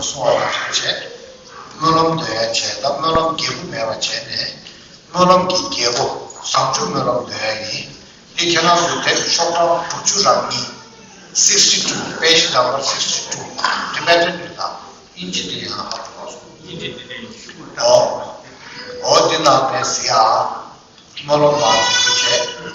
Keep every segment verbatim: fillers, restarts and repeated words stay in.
གསུང་བ་དང་བཅས་བྱས། སྨོན་ལམ་འདོན་ཡ་བྱས། ད་སྨོན་ལམ་རྒྱས་པོ་མེད་པ་བྱས་ནས། སྨོན་ལམ་གྱི་རྒྱས་པོ་བཟང་སྤྱོད་སྨོན་ལམ་འདོན་ཡ་ཡིན། འདི་ཁྱེད་རང་ཚོའི་དེབ་ཤོག་གྲངས་དྲུག་ཅུ་རེ་གཉིས། sixty two, page number sixty two. Tibetan རེད་ད། དབྱིན་ཇི་དེ་ཡང་ཧ་གོ་སོང་། དབྱིན་ཇི་དེ་ནས་ཤུགས་ཀྱིས། ཨོ། ཨོ་འདི་ནང་ནས་གཟིགས་ཨ། སྨོན་ལམ་མང་པོ་བྱས།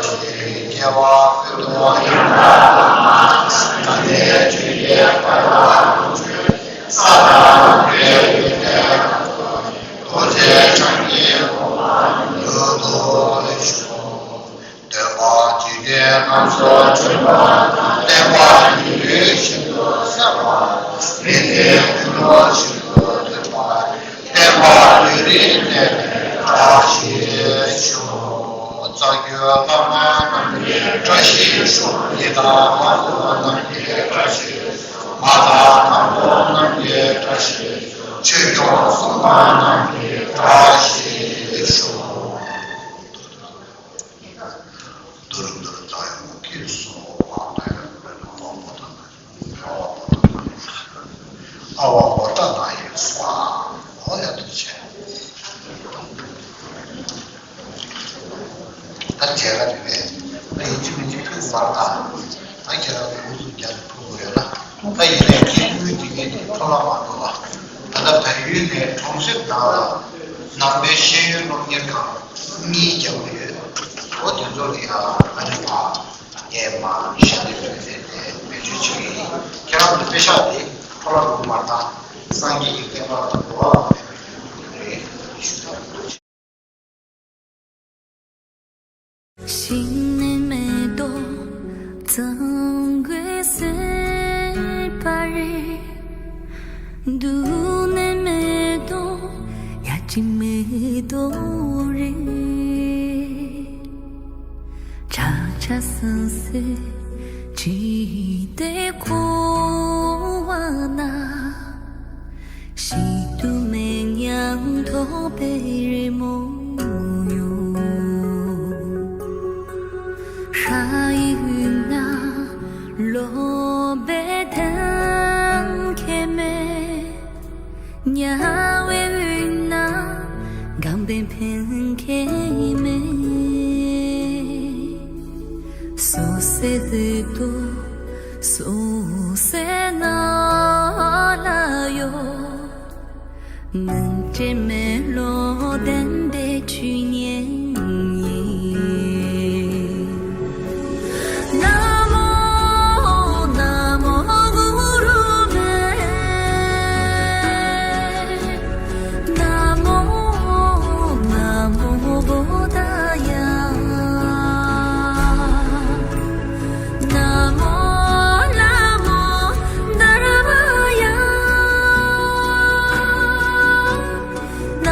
སྐྱེ་བ་ཀུན་ཏུ་ཡང་དག་བླ་མ། གང་གི་ཆོས་ཀྱི་དཔལ་བ་ཀུན་སྤྱོད་ཅིང་། ས་དང་ལམ་གྱི་ཡོན་ཏན་རབ་ཏུ་ཕྱུང་། རྡོ་རྗེ་འཆང་གི་གོ་འཕང་མྱུར་དུ་ལེགས་ཤོག། འདོད་པ་ཇི་ལྟར་རྣམ་གསུམ་འགྲུབ་པ་དང་། བསྟན་པ་ཉི་འོད་བཞིན་དུ་གསལ་བ་དང་། མི་མཐུན་ཕུང་པོ་བཞིན་དུ་ཐུབ་པ་དང་། བསྟན་པ་ཡུན་རིང་གནས་པའི་བཀྲ་ཤིས་ཤོག། རྩ་བརྒྱུད་བླ་མ་རྣམས་ཀྱི་བཀྲ་ཤིས་ཤོག། ཡི་དམ་དམ་པ་རྣམས་ཀྱི་བཀྲ་ཤིས་ཤོག། མ་དང་དམ་པ་རྣམས་ཀྱི་བཀྲ་ཤིས་ཤོག། ཆོས་སྐྱོང་སྲུང་མ་རྣམས་ཀྱི་བཀྲ་ཤིས་ཤོག། མདོར་བསྡུ་བ་ཡང་སྐྱེས་སོ། དབང་དང་ཡང་འབྲེལ་ན་དབང་པོ་དང་། ཨ་དབང་པོ་ད་ན་ཡིན་སོ། ཨོ་ཡ་དུ་ཆེ། ད་མཇལ་ཁ་དེ་ནས་ད་ཡིན་གཅིག་མིན་གཅིག་ཕུལ་བར་ད། ད་ཁྱེད་རང་ཚོ་འུ་ཚོ་རྒྱ་ལ་ཕུལ་དགོས་ཡོད་ན། ད་ཡིན་ནའི་སྐྱེས་བུ་འདི་གས་དེ་ཐོ་ལ་མ་འགྲོ་བ། ད་ལྟ་བལ་ཡུལ་ནས་གྲོང་གསེབ་ནང་ལ་ནང་པའི་ཤེས་ཡོན་སློབ་གཉེར་ཁང་གཉིས་རྒྱག་གི་ཡོད། འོ་དེ་ཚོ་ལ་ཡང་ཨ་རི་བ་ངས་མ་ཤ་དེ་བོད་ཟས་དེ་བེད་སྤྱོད་བྱེད་ཀྱི་ཡིན། ཁྱེད་རང་ཚོ་པེ་ཤག་དེ་ཐོ་ལ་འགྲོ་མ་ད་སངས་རྒྱས་ཀྱི་བསྟན་པ་ལ་འགྲོ་བ་མེད་པའི་རེད་ཞུ་ཐབས། ཤིང་ནི་མེ་ཏོག་གཙང་གོས་སེར་པ་རེད། དུག་ནི་མེ་ཏོག་ཡ་གཅིག་མེ་ཏོག་རེད། ཆ་ཆ་སང་སེ་བྲིས་ཏེ་འཁོར་བ་ན། ཞིག་ཏུ་མེད་མྱང་ཐོགས་པའི་རི་མོ་ཡོད། ཤ་ཡི་དབུས་ན་ལོ་པའི་གདན་ཁེ་མེད། ཉ་བའི་དབུས་ན་སྒང་པའི་འཕེན་ཁེ་མེད། སོ་སེ་དེ་དོ། སོ་སེ་ན་ལ་ཡོད། མུན་དྲི་མེ་ལོང་ལྡན་པའི་ཆུ་གཉན་ཡིན། ན་མོ་ན་མོ་གུ་རུ་མེ། ན་མོ་ན་མོ་བོ་དྷ་ཡ། ན་མོ་ན་མོ་དྷརྨ་ཡ། ན་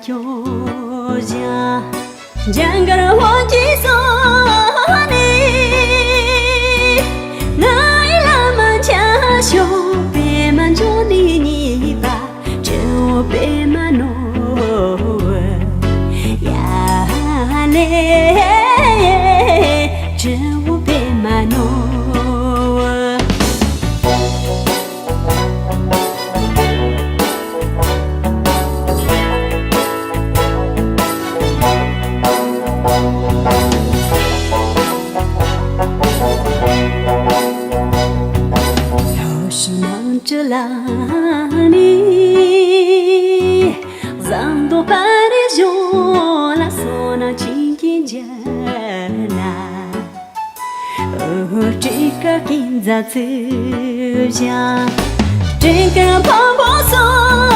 ཁྱོད་ཀྱང་། འཇམ་དཀར་འོད་ཀྱི་སོ་ནས། ང་ཡི་བླ་མ་ཆ་ཤོག་པད་མ་འབྱུང་གནས་གཉིས་པ། སྤྲེའུ་པད་མ་ནོར་བུ། ཡ་ལེ། སྤྲེའུ་པད་མ་ནོར་བུ། ལྷོ་ཕྱོགས་ནམ་གྲུ་ལ་ནི། ཟངས་མདོག་དཔལ་རི་གཞུང་ལ་སོ་ནམ་བྱིན་གྱིས་འཇལ་ན། སྤྲིན་དཀར་གྱི་མཛའ་བརྩེ་བཞག་སྤྲིན་དཀར་ཕུང་པོ་སོགས་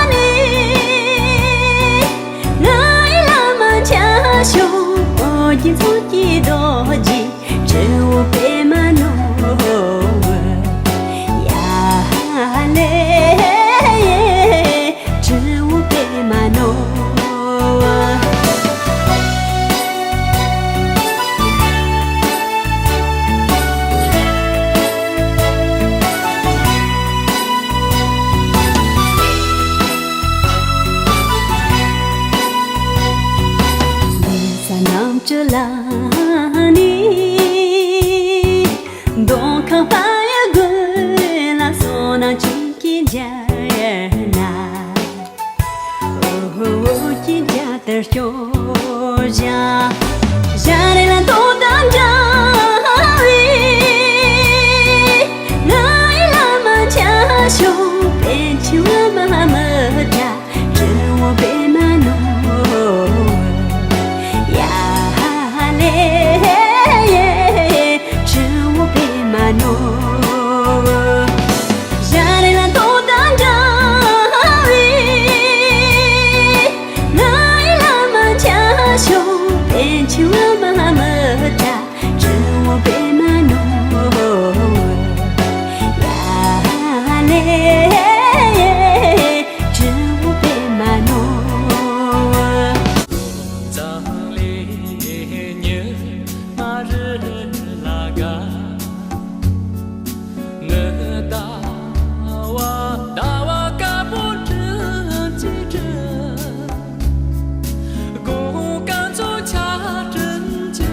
ནས། ང་ཡི་བླ་མ་ཆ་ཤོག་འོད་ཀྱི་ཚོགས་ཀྱི་རྡོ་རྗེ། སྤྲེའུ་པད་མ་ནོར་བུ། ཡ་ལེ། སྤྲེའུ་པད་མ་ནོར་བུ། ལྷ་ས་ནམ་གྲུ་ལ་ནི། མདོ་ཁམས་དཔལ་ཡུལ་དགོན་ལ་སོ་ནམ་བྱིན་གྱིས་འཇལ་ན། འོད་ཀྱི་རྒྱལ་དར་སྐྱོང་བཞག་ཞལ་རས་ལ་ཏོག་དང་འདྲ་བའི། ང་ཡི་བླ་མ་ཆ་ཤོག་པད་ཕྱུག་པད་མ་མི་འདྲ། སྤྲེའུ་པད་མ་ནོར་བུ། ཡ་ལེ། སྤྲེའུ་པད་མ་ནོར་བུ། ཞལ་རས་ལ་ཏོག་དང་འདྲ་བའི། ང་ཡི་བླ་མ་ཆ་ཤོག་པད་ཕྱུག་པད་མ་མི་འདྲ། སྤྲེའུ་པད་མ་ནོར་བུ། ཡ་ལེ། སྤྲེའུ་པད་མ་ནོར་བུ། ཙང་ལི་ཉི་མ་རི་ལ་ག་ངི་ད་བ་ད་བ་དཀར་པོ་དྲིན་གྱིས་དྲིན། དགོང་དཀར་མཚོ་ཆ་དྲིན་གྱིས་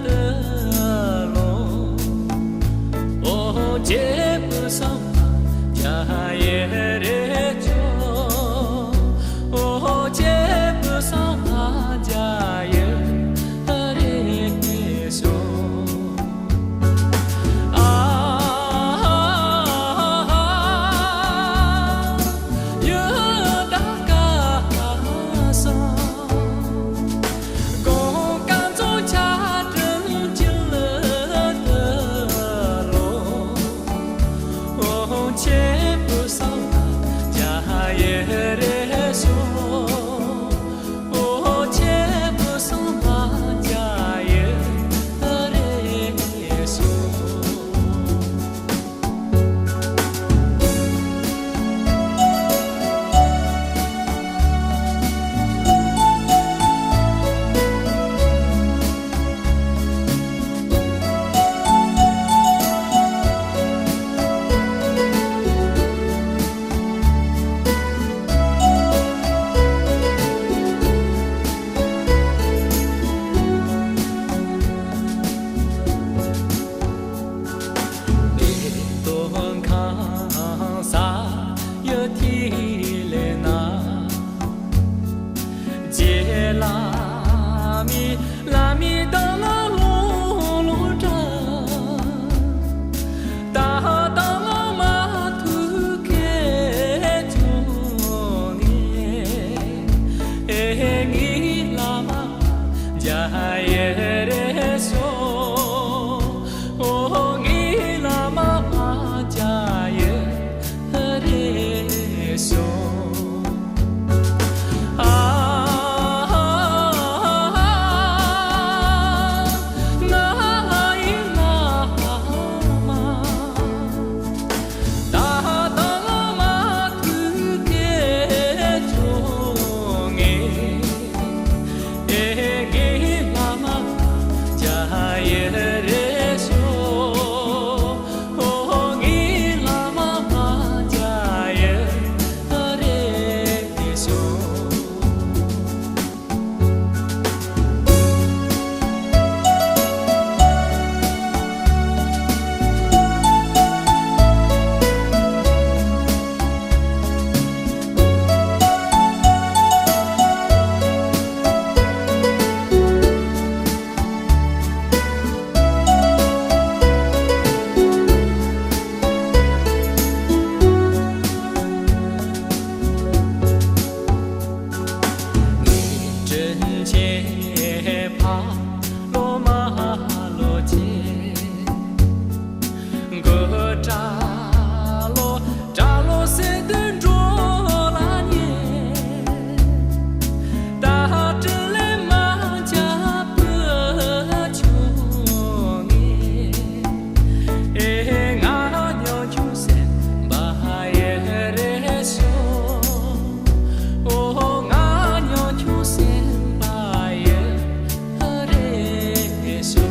དུ་ལོ། ཨོ་རྒྱལ་པོ་སངས་རྒྱ་ཡེ་རེ་ཅོ། ཨོ་རྒྱལ་པོ་སངས་རྒྱ་ཡེ་རེ་ཅོ། ལོ་མ་ལོ་ཆེ། མགོ་སྐྲ་ལོ་སྐྲ་ལོ་སེ་དུ་འགྲོ་ལ་ཉེ། ད་དྲི་ལེ་མ་ཆ་པུ་ཆུ་ངེ། ཨེ་ང་ཉོ་ཆུ་སེམས་པ་ཡེ་རེ་སོ། ཨོ་ང་ཉོ་ཆུ་སེམས་པ་ཡེ་རེ་སོ།